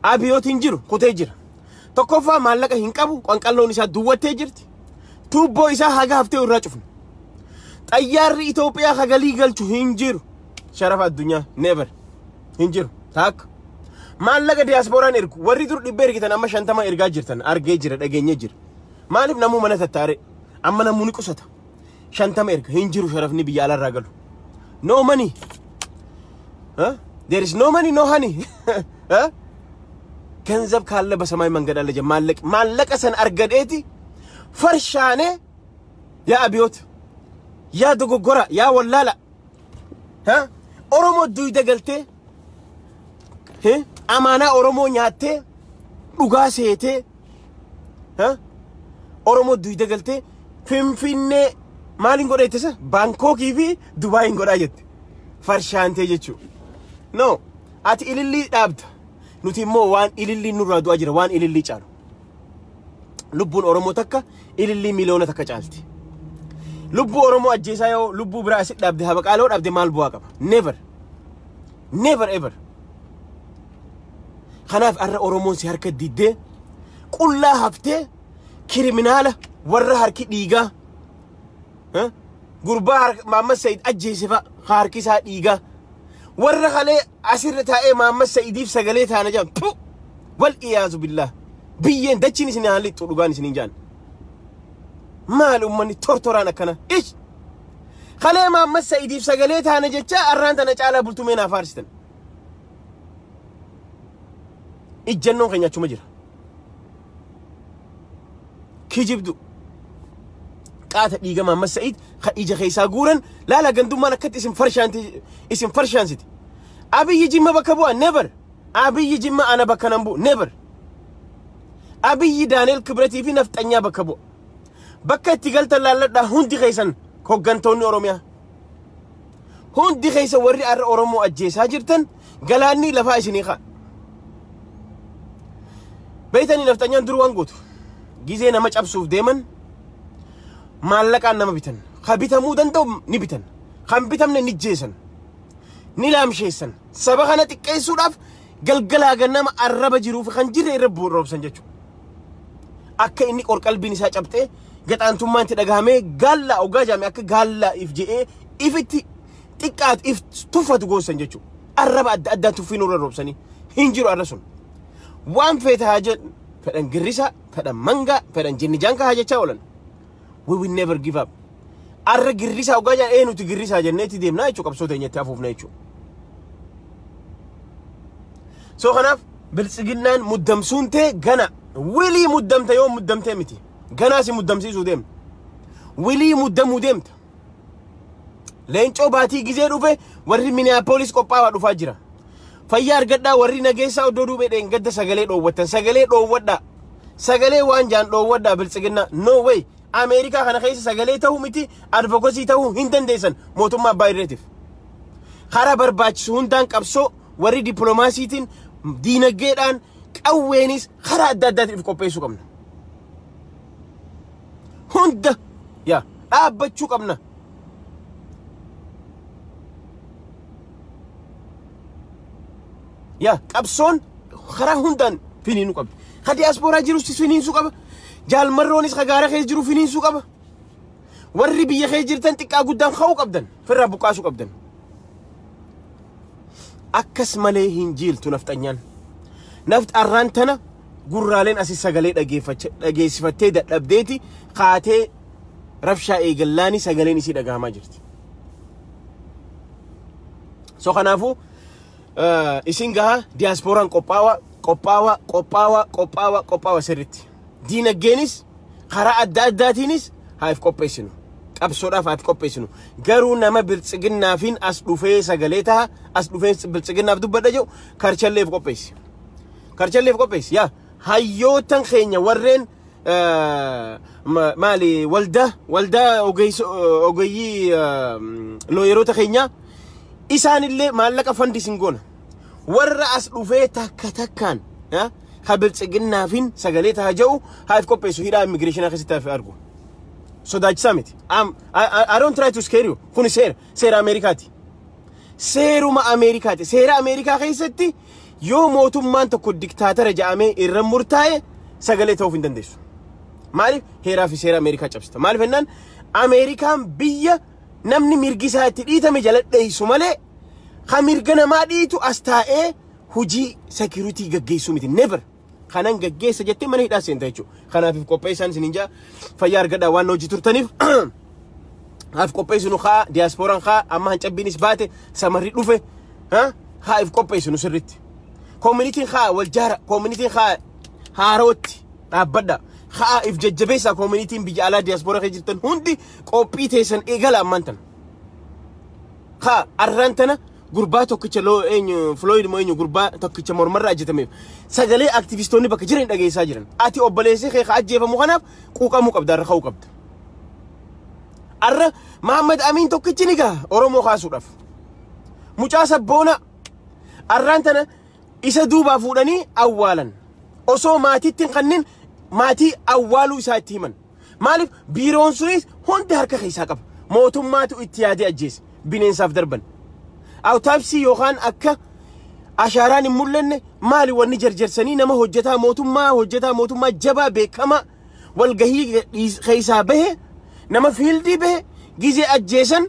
Abiyoot hin jiru kutee jira. Tokkoffaa maallaqa hin qabu qanqalloon isaa duwwattee jirti. Tuubboo isaa haga haftee irraa cufne. Xayyaarri Itoophiyaa hagalii galchu hin jiru. Sharafa addunyaa never hin jiru. Taakka. Maallaqa diyaaspooraan ergu warri dur 100 ergitan amma 50 ergaa jirtan argee jira dhageenyee jira. Maaliif namuu mana tattaare amma namuu ni qusata. 50 erga hin jiru sharafni biyya alaarraa galu. No money. Huh? There is no money, no honey. Huh? ገንዘብ ካለ በሰማይ መንገድ አለ። ማለቅ ማለቀ ሰን አርገዴቲ ፈርሻኔ ያ አብዮት Yaa dogoggora, yaa wallaala. Ha? Oromoo duyda galtee, amaanaa Oromoo nyaattee, dhugaa seetee, ha? Oromoo duyda galtee Finfinnee maaliin godha jettisa? Baankookii fi Dubaayin godhaa jette. Farshaantee jechuudha. No, ati ilillii dhaabda. Nuti immoo waan ilillii nurraa du'aa jira, waan ilillii caalu. Lubbuun Oromoo takka ilillii 1 miliyoona caalti. Lubbuu Oromoo ajjeesaa yoo lubbuu biraa asit dhaabde, habaqaaloo dhaabde, maal bu'aa qaba? Never. Never ever. Kanaaf har'a Oromoon si harka diddee qullaa haftee, criminal warra harki dhiigaa, gurbaa Maammas Sayid ajjeese fa'a harki isaa dhiigaa, warra kalee asirra taa'ee Maammas Sayidiif sagalee taana jedhan, pu wal iyaazu billaah, biyyeen dachiin isin haa lixxu. Dhugaan isiniin jaan, maal ummanni tortoraan akkana? Ish, kalee Maammas Sayidiif sagalee taana jecha arraan tana caalaa bultumee naaf faarsitan. Ijjannoon keenya achuma jira. Kijibdu qaata dhiiga Maammas Sa'id ka ija keessaa guuran laala. Gandummaan akkatti isin farshaanti, isin farshaansiti. Abiyyi Jimma bakka bu'a? Never. Abiyyi Jimma ana bakka nan bu'u, never. Abiyyi Daaneel Kibratii fi nafxanyaa bakka bu'a. Bakka itti galtan laalladhaa. Hundi keessan hoggantoonni Oromiyaa, hundi keessa warri har'a Oromoo ajjeesaa jirtan, galaanni lafaa isinii ka'a. Beeytanii, nafxanyaan dur waan gootu, gizee nama cabsuuf deeman maallaqaan nama bitan. Ka bitamuu danda'u ni bitan, kan bitamne ni jeesan, ni laamsheessan. Saba kana xiqqeessuudhaaf galgalaa ganama arraba jiruuf kan jirre irra roobsan jechuudha. Akka inni qorqalbiin isaa cabxee gaxaantummaan itti dhagahamee gaallaa ogaa jaame, akka gaallaa if je'ee ifitti xiqqaatu if tuffatu goosan jechuudha. Arraba adda addaa tuffii nurra roobsanii hin jiru arra sun. Waan feete haa jedhu, fedhan girrisa, fedhan mangaa, fedhan jinnijaanka haa jechaa oolan. We will never give up. Arra girrisaa ogaa jaan ee nuti girrisaa jenneetti deemnaa jechuudha, qabsoo teenyatti hafuufna jechuudha. So kanaaf biltsiginnaan muddamsuun tee gana wilii muddamta yoo muddamtee miti, ganaa si muddamsiisuu deemta. Wilii muddamuu deemta. Leencoo baatii gizee dhufe warri Minneapolis qophaa'aa dhufaa jira. Fayyaa argadhaa. Warri nageessaa oddoo duubee dheengadda sagalee dhoowwattan, sagalee dhoowwadhaa. Sagalee waan jaan dhoowwadhaa biltsiginnaa. No way. Ameerikaa kana keessa sagalee ta'uu miti, advocacy ta'uu hin dandeessan mootummaa abbaa irreetiif. Karaa barbaachisu hundaan qabsoo warri dippiloomaasiitiin, diinagdeedhaan, qawweenis karaa adda addaatiin of qopheessuu qabna. Hunda yaa dhaabbachuu qabna. Yaa qabsoon karaa hundaan finiinuu qabdi. Ka diyaaspooraa jirus finiinsuu qaba. Jaalmarroonis ka gaara keessa jiru finiinsuu qaba. Warri biyya keessa jirtan xiqqaa guddaan ka'uu qabdan. Firraa buqqaasuu qabdan. Akkas malee hin jiiltu nafxanyaan. Nafxarraan tana gurraaleen asii sagalee dhageessifattee dadhabdeeti kaatee rabshaa eegallaanii sagaleen isii dhagahamaa jirti. So kanaafuu isin gahaa, diyaaspooraan qophaawa, qophaawa, qophaawa, qophaawa, qophaawa sirritti. Diinagdeenis karaa adda addaatiinis haa if qopheessinu. Qabsoodhaaf haa if qopheessinu. Garuu nama biltsiginnaafiin as dhufee sagalee taha, as dhufee biltsiginnaaf dubbadha jedhu, karchalleef qopheessi. Karchalleef qopheessi. Yaa hayyootan keenya warreen maali, waldaa ogeeyyii lawyeroota keenyaa, isaanillee maallaqa fund isin goona. Warra as dhufee takka takkaan ha biltsiginnaafin sagalee taha jedhu haa if qopheessu, hidhaa immigireeshinaa keessatti haa argu. Sodaachisaa miti. I don't try to scare you. Kuni seera. Seera Ameerikaati. Seeruma Ameerikaati. Seera Ameerikaa keessatti yoo mootummaan tokko diktaatara jedhamee irra murtaa'e sagalee ta'uuf hin dandeessu. Maaliif? Heeraa fi seera Ameerikaa cabsita. Maaliif jennaan, Ameerikaan biyya namni mirgi isaa itti dhiitame jala dheessu malee ka mirga namaa dhiitu as taa'ee hojii security gaggeessuu miti. Never. Kanan gaggeessa jettee mana hidhaa seenta jechuudha. Kanaaf qopheessaan isin jaa, fayyaa argadhaa waan hojii turtaniif. Haaf qopheessinu haa, diyaaspooraan haa, amma hancabbiinis baate, samarri dhufe haa if qopheessinu sirritti. Communityn haa wal jaara, communityn haa haarootti dhaabbadha. Haa if jajjabeessaa communityn biyya alaa diyaaspooraa keessa jirtan hundi qophii teessan eegala ammaan tana. Haa arraan tana gurbaa tokkicha loo eenyu Floyd moo eenyu gurbaa tokkicha mormarra ajjetameef sagalee aktivistoonni bakka jiran dhageessaa jiran. Ati obboleessi kee ka ajjeefamu kanaaf quuqamuu qabda irra ka'uu qabda. Arra Mahammad Amiin tokkichi ni gaha Oromoo kaasuudhaaf. Mucaa sabboona arraan tana isa duubaa fuudhanii awwaalan. Osoo maatiitti hin kannin maatii awwaaluu isaa itti himan. Maaliif biiroon sunis hundi harka keessaa qaba. Mootummaatu itti yaadee ajjeese bineensaaf darban. Autopsy yookaan akka ashaaraan hin mul'anne maali wanni jarjarsanii nama hojjetaa mootummaa jabaa beekamaa walgahii keessaa bahe nama field bahe gizee ajjeesan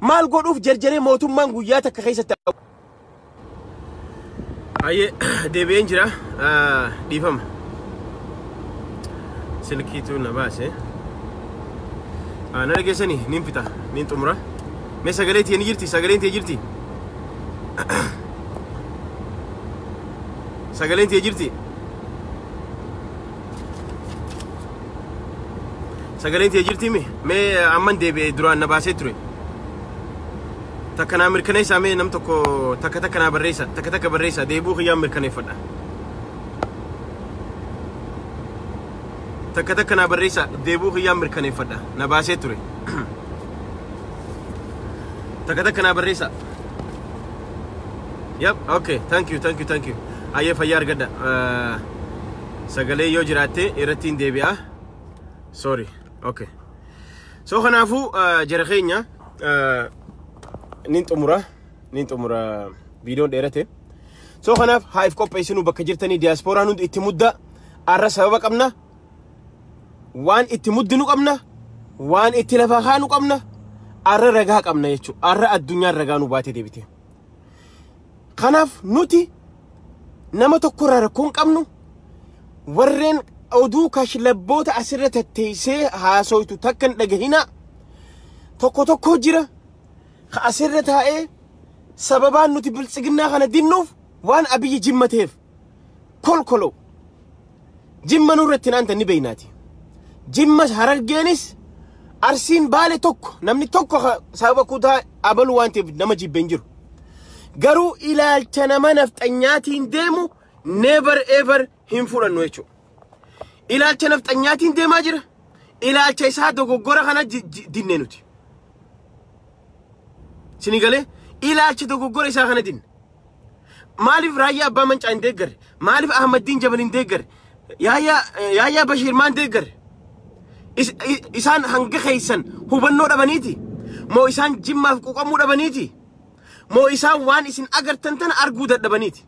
maal godhuuf jarjaree mootummaan guyyaa takka keessatti. Ayyee, deebi'een jira, dhiifama. Silkiitu na baase. Na dhageessanii nin fixa nin xumura. Mee sagalee tiyya ni jirti? Sagaleen tiyya jirti? Sagaleen tiyya jirti? Sagaleen tiyya jirti mi? Mee amman deebi'ee, duraan na baasee ture. Takka naa mirkaneessaa mee, nam tokko takka takka naa barreessa, takka takka barreessa, deebuu kiyyaan mirkaneeffadha. Takka takka naa barreessa, deebuu kiyyaan mirkaneeffadha. Na baasee ture. Takka takka naa barreessa. Yep, okay, thank you, thank you, thank you. Ayyee, fayyaa argadha. Sagalee yoo jiraatte irratti hin deebi'a. Sorry, okay. So kanaafuu jara keenya nin xumura, viidiyoon dheerate. So kanaaf haa if qopheessinu bakka jirtanii diyaaspooraan hundi itti mudda. Arra sababa qabna. Waan itti muddinu qabna. Waan itti lafa kaanu qabna. Arra ragaa qabna jechuudha. Arra addunyaan ragaa nu baatee deebite. Kanaaf nuti nama tokkorraa rakkoo hin qabnu. Warreen oduu kashlabboota asirra tatteessee haasoytu takka hin dhagahina. Tokko tokko jira. Ka asirra taa'ee sababaan nuti biltsiginnaa kana dinnuuf waan Abiyyi Jimma ta'eef kolkoloo. Jimma nurratti naanta ni beeynaati. Jimmas Harargeenis Arsiin Baale tokko namni tokko sababa kutaa abaluu waan ta'eef nama jibbe hin jiru. Garuu ilaalcha nama nafxanyaatiin deemu never ever hin fudhannu jechuudha. Ilaalcha nafxanyaatiin deemaa jira. Ilaalcha isaa dogoggora kana dinne nuti. Sini galee, ilaalcha dogoggora isaa kana dinne. Maaliif Raayyaa Abbaa Mancaa hin deeggarre? Maaliif Ahmaddiin Jabal hin deeggarre? Yaayyaa Bashiir maan deeggarre? Isaan hanga keessan hubannoo dhabaniiti? Moo isaan Jimmaaf quuqamuu dhabaniiti? Moo isaan waan isin agartan tana arguu dadhabaniiti?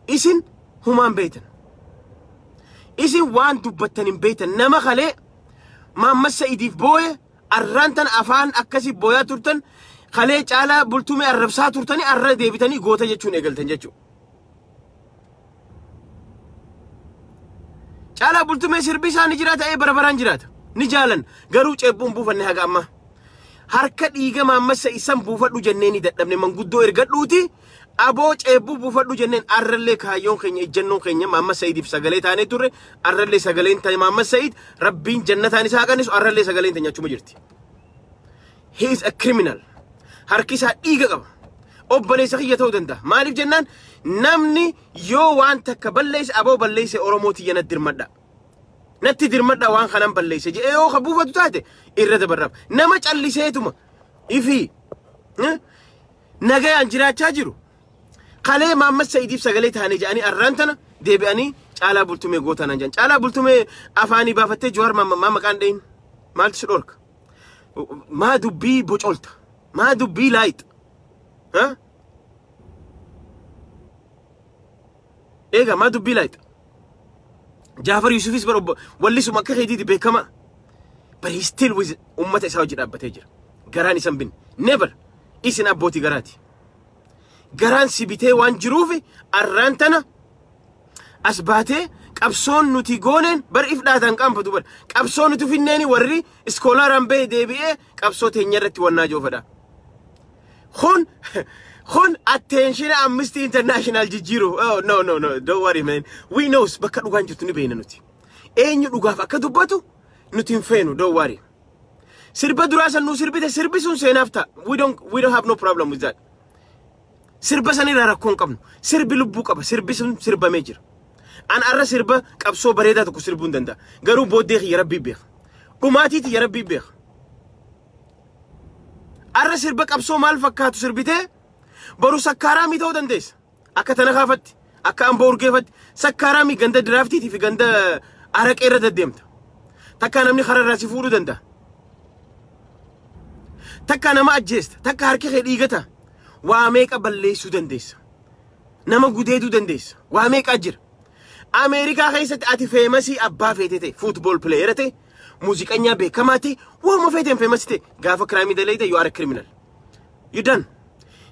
Isin humaan beeytan. Isin waan dubbattan hin beeytan. Nama kalee Maammas Sa'idiif booye arraan tan afaan akkasii booyaa turtan, kalee Caalaa Bultumee arrabsaa turtanii arra deebitanii goota jechuun eegaltan jechuudha. Caalaa Bultumee sirbi isaa ni jiraata, ee bara baraan jiraata. Ni jaalan, garuu ceebbuun buufanne haga ammaa. Harka dhiiga Maammas isan buufadhu jennee ni dadhabne, manguddoo ergadhuuti aboo ceebbuu buufadhu jenneen. Arrallee kaayyoon keenya, ejjennoon keenya Maammas Sa'idiif sagalee taanee turre, arrallee sagaleen ta'e Maammas Sa'id rabbiin jannataan isaa qannisu, arrallee sagaleen teenya achuma jirti. He is a criminal. Harki isaa dhiiga qaba. Obboleessa kiyya ta'uu danda'a. Maaliif jennaan namni yoo waan takka balleesse, aboo balleesse, Oromoo tiyya natti dirmadha. Natti dirmadha, waan kanan balleesse jedhee yoo ka buufatu taate irra dabarraaf. Nama calliseetuma ifii nagayaan jiraachaa jiru. Kalee Maammas Sa'idiif sagalee taanee jedhanii arraan tana deebi'anii Caalaa Bultumee gootanaan jedhan. Caalaa Bultumee afaanii baafattee Jawaar maa maqaan dhayin? Maaltu si dhorka? Maa dubbii bocolta? Maa dubbii laayixa? Eega maa dubbii laayixa? Jaafar Yusufis bara wallisuma akka keetiiti beekama. But he still with ummata isaa hojii dhaabbatee jira. Garaan isan binne. Never. Isin abbootii garaati. Garaan si bitee waan jiruuf arraan tana as baatee qabsoon nuti gooneen bar if dhaataan qaanfatu bar qabsoo nuti finneeni warri scholaran bahe deebi'ee qabsoo teenya irratti wannaa joofadha. Kun Kun attention Amnesty International jijjiiru. Oh, no, no, no, don't worry, man. We knows bakka dhugaan jirtu ni beekna nuti. Eenyu dhugaaf akka dubbatu nuti hin feenu, don't worry. Sirba duraa san nuu sirbite, sirbi sun seenaaf ta'a. We don't have no problem with that. Sirba sanirraa rakkoo hin qabnu. Sirbi lubbuu qaba. Sirbi sun sirbamee jira. An arra sirba qabsoo bareedaa tokko sirbuu hin danda'a. Garuu booddee kiyya Rabbii beeka. Dhumaatii tiyya Rabbii beeka. Arra sirba qabsoo maal fakkaatu sirbitee boru sakkaaraamii ta'uu dandeessa. Akka tana kaafatti, akka amboo urgeeffatti, sakkaaraamii ganda diraaftiitii fi ganda araqee irra deddeemta. Takka namni karaa irraa si fuudhuu danda'a. Takka nama ajjeesta, takka harki kee dhiigata. Waa meeqa balleessuu dandeessa. Nama gudeeduu dandeessa. Waa meeqa jira. Ameerikaa keessatti ati famous abbaa feete ta'e, football player ta'e, muuziqanyaa beekamaa ta'e, waanuma feeteen famous ta'e, gaafa crime dalayte, you are a criminal. You done.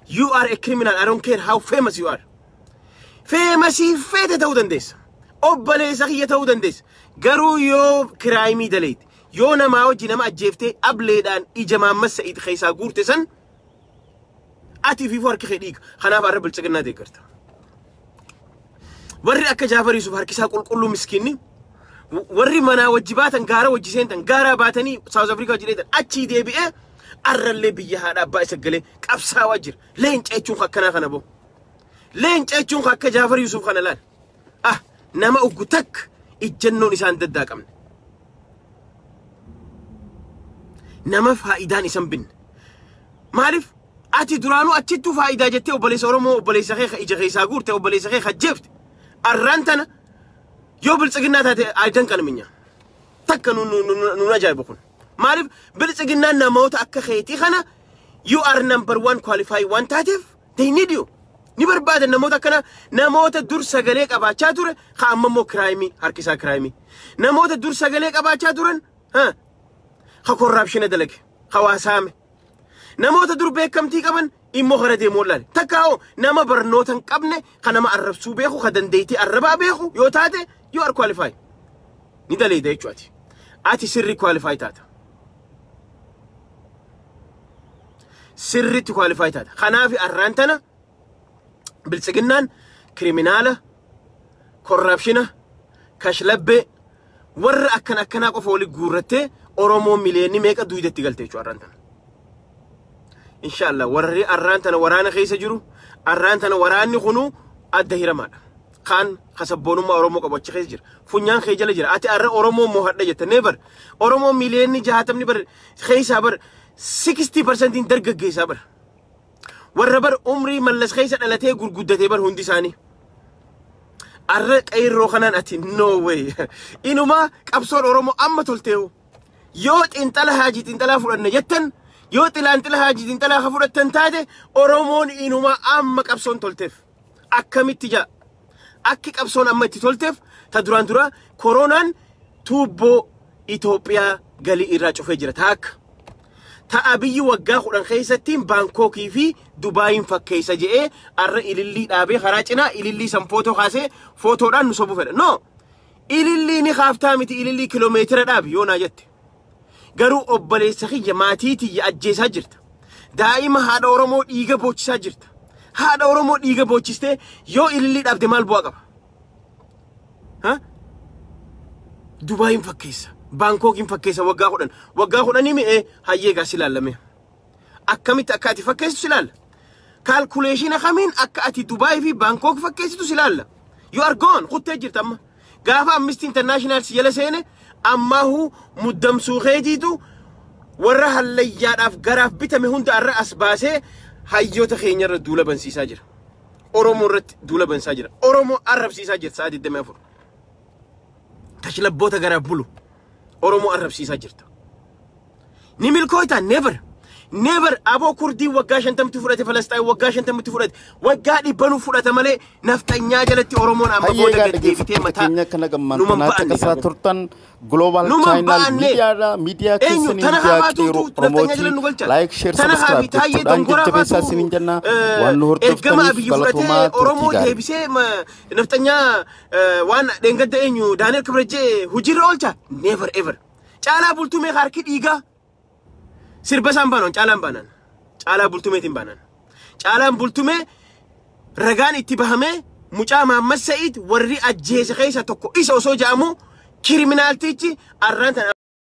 You are a criminal. I don't care how famous you are. Famous feete ta'uu dandeessa. Obboleessa kiyya ta'uu dandeessa. Garuu yoo crime dalayte, yoo namaa wajji nama ajjeeftee ableedhaan ija Maammas Sa'id keessaa guurte san, ati fiifuu harki kee dhiiga. Kanaaf har'a Biltsiginnaa deeggarta. Warri akka Jaafar Yusuf harkisaa qulqulluu miskiinni, warri manaa wajji baatan, gaara wajji seentan, gaaraa baatanii South Africa wajji dheetan, achii deebi'ee arrallee biyya haadha abbaa isa galee qabsaawaa jira. Leenca jechuun akkanaa kana boo. Leenca jechuun akka Jaafar Yusuf kana laal. Ah, nama uggu takka ijjannoon isaan daddaaqamne. Nama faayidaan isan binne. Maaliif ati duraanuu achittuu faayidaa jettee obboleessa Oromoo, obboleessa kee ija keessaa guurte, obboleessa kee hajjeefte. Arraan tana yoo Biltsiginnaa taate ayidan qalminya. Takka nun ajaa'iba kun. Maaliif Biltsiginnaan namoota akka keetii kana, you are number one qualify waan taateef, they need you. Ni barbaadan namoota akkana, namoota dur sagalee qabaachaa ture ka amma immoo crime harkisaa crime. Namoota dur sagalee qabaachaa turan ka corruption dalage, ka waasaame. Namoota dur beekamtii qaban immoo kara deemuu laale. Takka hoo nama barnoota hin qabne, ka nama arrabsuu beeku, ka dandeettii arrabaa beeku yoo taate, you are qualified. Ni daleeda jechuudha. Ati sirri qualify taata. Sirriitti qualify taata. Kanaaf arraan tana Biltsiginnaan criminal, corruption, kashlabbee, warra akkan akkanaa qofa walitti guurrattee Oromoo miliyoonni meeqa duudatti galte jechuudha arraan tana. Inshaallah warri arraan tana waraana keessa jiru, arraan tana waraanni kunu adda hiramaadha. Kaan kasabboonummaa Oromoo qabu achi keessa jira. Funyaan kee jala jira. Ati arra Oromoo moo hadha jetta. Never. Oromoo miliyoonni 60 bar keessaa bar 60% dargaggeessaa bar. Warra bar umrii Mallas keessa dhalatee gurguddatee bar hundi isaanii. Arra qeerroo kanaan ati no way. Inumaa qabsoon Oromoo amma tolteewu. Yoo xiinxala Haajii Xiinxalaa fudhanne jettan, yoo xilaanxila Haajii Xiinxalaa ka fudhattan taate, Oromoon inumaa amma qabsoon tolteef. Akkamitti jaa? Akki qabsoon amma itti tolteef, ta duraan dura koronaan tuubboo Itoophiyaa galii irraa cufee jira. Taakka. Ta Abiyyi waggaa 10 keessatti Baankookii fi Dubaayin fakkeessa je'ee arra ilillii dhaabee karaa cinaa ilillii san footoo kaasee footoodhaan nu sobuu fedha. No! Ilillii ni kaaftaa miti, ilillii kiloomeetira dhaabi yoo naa jette. Garuu obboleessa kiyya, maatii tiyya ajjeesaa jirta. Daa'ima haadha Oromoo dhiiga boochisaa jirta. Haadha Oromoo dhiiga boochistee yoo ilillii dhaabde maal bu'aa qaba? Ha? Dubaayin fakkeessa. Baankookiin fakkeessa waggaa 10. Waggaa 10 mi'ee hayyee gaa si ilaallame. Akkamitti akka ati fakkeessitu si ilaalla. Calculation kamiin akka ati Dubaayii fi Baankook fakkeessitu si ilaalla. You are gone. Kuttee jirta amma. Gaafa Amnesty International si jala seene, ammaahu muddamsuu keetiitu warra hallayyaadhaaf garaaf bitame hunda arra as baasee hayyoota keenyarra duula bansiisaa jira. Oromoo irratti duula bansiisaa jira. Oromoo arrabsiisaa jira sa'a 24. Tashlabboota garaaf bulu. Oromoo arrabsiisaa jirta. Ni milkooyta? Never. Never. Aboo, Kurdii waggaa 50tti fudhate, Falasxaan waggaa 50tti fudhate, waggaa 100nuu fudhata malee nafxanyaa jalatti Oromoon amma Hayyee, booda egaa gad deebitee dhaggeeffattoota mataa keenya kana numan gammaantanaa ba'anne. caqasaa turtan Global Numan Channel ba'anne. Miidiyaadha. Miidiyaa Eenyu keessanii tana miidiyaa haafaatu qeerroo nafxanyaa jala nu Oromooti. galchan. Like, share, Tana subscribe haafi Taayyee gochuudhaan Dongoraa jajjabeessaa faatu isiniin jenna. Waan nu ergama hordoftaniif Abiyyi fudhatee galatoomaa, turtii Oromoo gaarii. deebisee nafxanyaa waan dheengadda eenyu Daani'el Kibrajee hojiirra oolcha. Never ever. Caalaa Bultumee harki dhiigaa. Sirba isaan baanan, Caalaan baanan. Caalaa Bultumeetiin baanan. Caalaan Bultumee ragaan itti bahamee mucaa Mahammad Sa'iid warri ajjeese keessa tokko isa osoo jedhamu, criminaltichi arraan tana.